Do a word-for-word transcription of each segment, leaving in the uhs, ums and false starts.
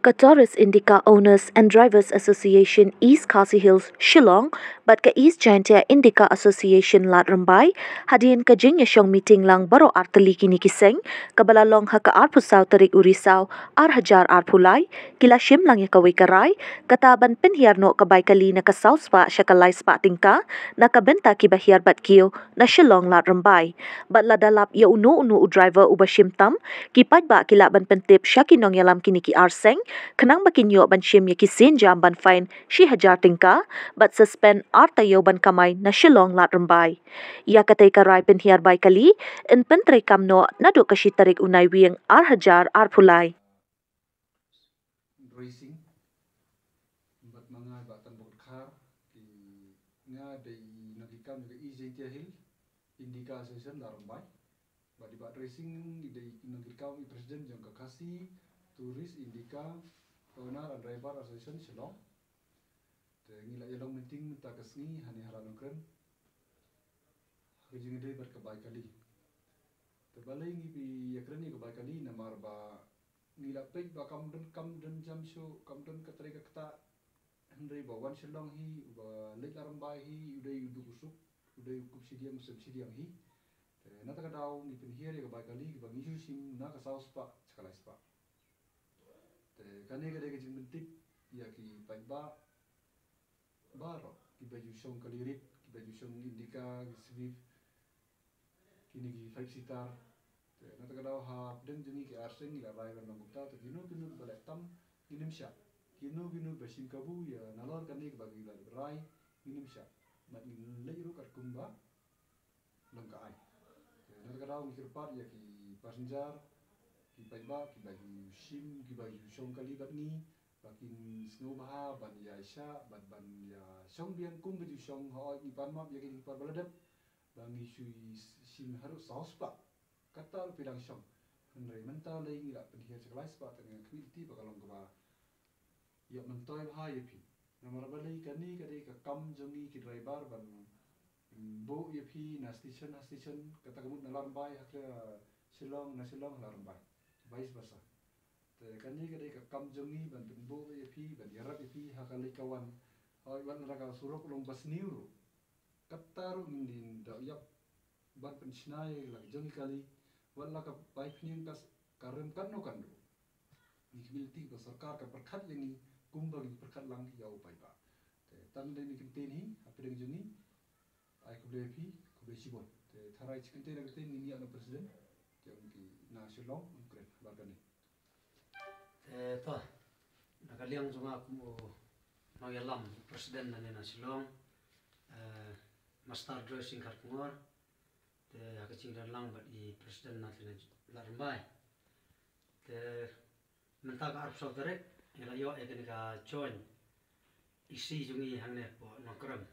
Ka Tourist Indica Owners and Drivers Association East Khasi Hills, Shillong, bad ka East Jaintia Indica Association Lad Rymbai, hadien ka jingïashong meeting lang baroh artylli kine ki seng, kaba la long ha ka arphew saw tarik u Risaw, ar hajar arphew lai, ki la shim lang ïa kawei ka rai, kata ban pynhiar noh ka bai kali na ka saw spah sha ka lai spah tyngka, na ka bynta kiba hiar bad kiew, na Shillong Lad Rymbai. Bad lada lap ïa uno uno u driver uba shim tam, ki paidbah ki lah ban pyntip sha ki nongïalam kine ki ar seng, khnang ba kin ïoh ban shim ïa ki sienjam ban fine shi hajar tyngka, bad suspend ar taïew ban kamai na Shillong Lad Rymbai. Ïa katei ka rai pynhiar bai kali, yn pyntreikam noh naduh ka shi tarik u Naiwieng ar hajar arphew lai. Racing bad ma nga i Bah Tanbok Dkhar, ki nga dei i nongkitkam jong ka East Jaintia Hills Indica Association Lad Rymbai. Bad i Bah Racing i dei i nongkitkam, i president jong ka Khasi Tourist Indica Owner and Driver Association Shillong. Te ngi la ïalong meeting mynta ka sngi hangne ha Lad Nongkrem ha ka jingïadei bad ka bai kali. Te balei ngi ïakren ïa ka bai kali? Namar ba ngi la peit ba kam don, kam don jam shuh, kam don ka trei ka ktah. Hynrei ba wan Shillong hi, uba leit Lad Rymbai hi, u dei u duk u suk, u dei u kup shidiang, u sem shidiang hi. Te na kata ka daw ngi pynhiar ïa ka bai kali kiba ngi shu shim na ka saw spah sha ka lai spah. Te kane ka dei ka jingpyntip ïa ki paidbah baroh, kiba ju shong kali rit, kiba ju shong Indica, ki Swift, kine ki five seater. Te na kata ka daw hapdeng jong ngi ki ar seng ngi la rai ban long kumta, te kino kino kiba leh tam ngin ym shah. Kino kino kiba shim kabu ïa nalor kane kaba ngi la rai ngin ym shah. Bad ngin leit ruh katkum ba long ka aiñ. Te na kata ka daw ngi kyrpad ïa ki passenger, ki paidbah kiba ju shim, kiba ju shong kali bad ngi, ba kin sngewbha ban ïa shah bad ban ïa shong biang kumba ju shong. Hooid, ngi pan map ïa kine ki por ba la dep ba ngi shu shim haduh saw spah, kata ruh phi dang shong. Hynrei mynta lei ngi la pynhiar sha ka lai spah, te nga khmih lynti ba ka long kaba ïoh myntoi bha ïa phi. Namar balei? Kane ka dei ka kam jong ngi ki driver ban buh ïa phi na station ha station, kata ka mut na Lad Rymbai ha ka Shillong, na Shillong ha Lad Rymbai, vice versa. Te kane ka dei ka kam jong ngi ban pynbuh ïa phi, ban ïarap ïa phi ha ka leit ka wan. Hooid, wat la ka surok long ba sniew ruh, kata ruh ngin da ïap ban pynshna ïa la ka jong ki kali, wat la ka bai phniang ka rem katno katno. Ngi khmih lynti ba sorkar ka pyrkhat ïa ngi kumba ngi pyrkhat lang ïa u paidbah. Te tang dei ne kyntien hi hapdeng jong ngi. Ai khublei ïa phi, khublei shibun. Te tharai shi kyntien na kyntien ngin ïa na president jong ki na Shillong, um kren habar kane. Te to, na ka liang jong nga kum u nongïalam, president na ne na Shillong, eh, Master Joy Singh Kharkongor, te ha ka jingdon lang bad i president na te na Lad Rymbai. Te mynta ka arphew saw tarik ngi la ïoh ïa kane ka joint E C jong ngi hangne hapoh Nongkrem.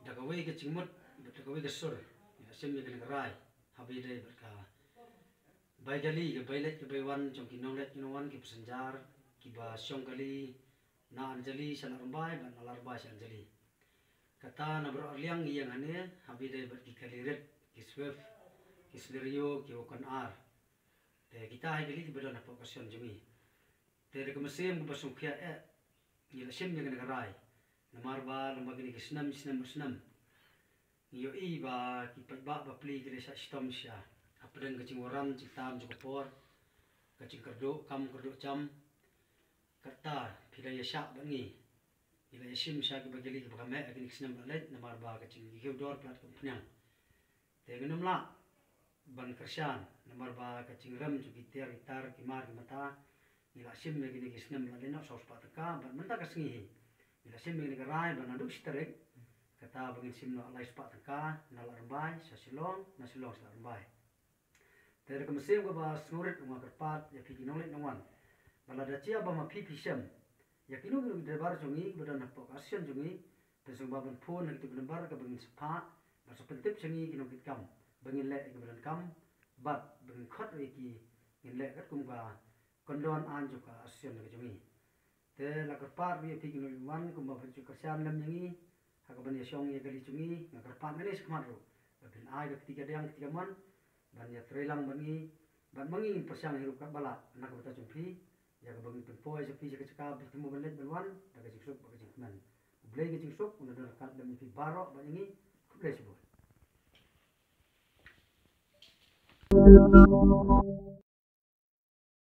Da kawei ka jingmut bad da kawei ka sur ngi la shim ïa kane ka rai ha ba ïadei bad ka bai kali, ka bai leit ka bai wan jong ki nongleit ki nongwan, ki passenger kiba shong kali na Anjali sha Lad Rymbai bad na Lad Rymbai sha Anjali. Kata na baroh arliang ngi ïeng hangne ha ba ïadei bad ki kali rit, ki Swift, ki Celerio, ki Wagon R. Te kita hi kali kiba don hapoh ka shnong jong ngi. Te da ka mynsiem kaba sngewkhia eh ngi la shim ïa kane ka rai. Namar ba lem bad kine ki snem snem snem ngi ïohi ba ki paidbah bapli ki la shah shitom sha hapdeng ka jingwaram jingtam jong ka por, ka jingkyrduh kam kyrduh jam. Kata phi la ïa shah bad ngi. Ngi la ïa shim sha kiba kali kiba kam heh ha kine ki snem ba la leit namar ba ka jingkiew dor palat kam pynïang. Te ngin ym lah ban kyrshan namar ba ka jingrem jong ki tiar ki tar, ki mar ki mata, ngi la shim ïa kine ki snem ba la leit noh saw spah tyngka, bad mynta ka sngi hi ngi la shim ïa kane ka rai ba naduh shi tarik kata ba ngin shim noh lai spah tyngka na Lad Rymbai sha Shillong, na Shillong sha Lad Rymbai. Te da ka mynsiem kaba sngewrit nga kyrpad ïa phi ki nongleit nongwan ba lada jia ba ma phi phi shem ïa kino kino ki driver jong ngi kiba don hapoh ka association jong ngi, phin sngewbha ban phone ha kito ki number kaba ngin sa phah bad sa pyntip sha ngi ki nongkitkam ba ngin leh ïa kiba donkam bad ba ngin khot ïa ki, ngin leh katkum ka kyndon aiñ jong ka association ka jong ngi. Te la kyrpad ruh ïa phi ki nongwan kumba phin shu kyrshan lem ïa ngi ha kaban ïa shong ïa kali jong ngi. Nga kyrpad nangne shakhmat ruh ba phin ai ka kti kadiang kti kamon ban ïatreilang bad ngi, bad ma ngi ngin pyrshang hi ruh katba lah na ka bynta jong phi, ïa kaba ngin pynpoi sha phi sha ka jaka ba phi mo ban leit ban wan da ka jingsuk bad ka jingkmen. U Blei ka jingsuk un da don ryngkat lem ïa phi baroh bad ïa ngi. Khublei shibun.